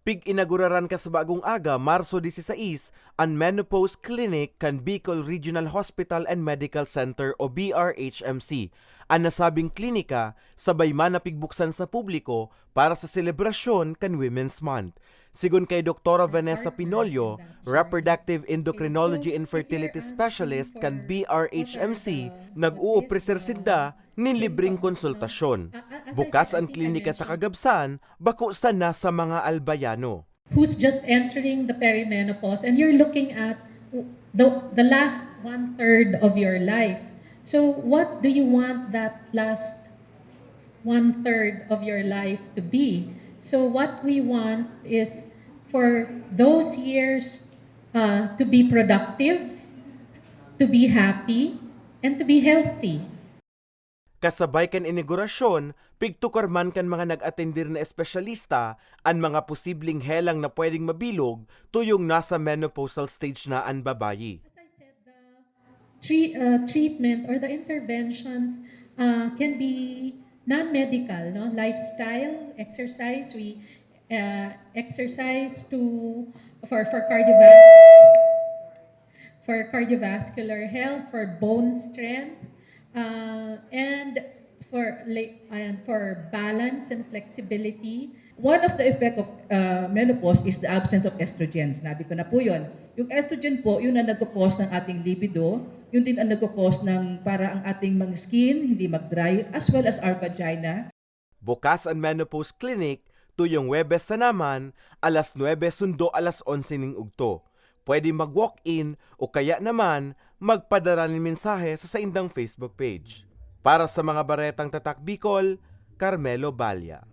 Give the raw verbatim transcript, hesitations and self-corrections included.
Pig-inaguraran ka sa bagong aga, Marso dieciséis, an Menopause Clinic kan Bicol Regional Hospital and Medical Center o B R H M C. An nasabing klinika sabay man na pigbuksan sa publiko para sa selebrasyon kan Women's Month. Sigon kay Doktora Vanessa Pinolio, Reproductive Endocrinology and Fertility Specialist kan B R H M C, nag-uopreser sinda nin libreng konsultasyon. Bukas an klinika sa kagabsan, bako sana sa mga Albayano. Who's just entering the perimenopause, and you're looking at the, the last one third of your life. So what do you want that last one third of your life to be? So what we want is for those years uh, to be productive, to be happy, and to be healthy. Kasabay kan inagurasyon, pigtukar man kan mga nag-atendir na espesyalista an mga posibleng helang na pwedeng mabilog tuyong nasa menopausal stage na an babayi. As I said, the tre- uh, treatment or the interventions uh, can be non-medical, no? Lifestyle, exercise, we uh, exercise to for for cardiovascular for cardiovascular health, for bone strength, uh, and for la- and for balance and flexibility. One of the effect of uh, menopause is the absence of estrogen. Sinabi ko na po yun. Yung estrogen po, yun ang nagkakos ng ating libido, yun din ang nagkakos ng para ang ating mga skin hindi mag-dry as well as our vagina. Bukas an Menopause Clinic tuyong Huwebes sa naman, alas nuebe sundo alas onse ning ugto. Pwede mag-walk-in o kaya naman magpadara nin mensahe sa saindang Facebook page. Para sa mga baretang Tatak Bicol, Carmelo Balla.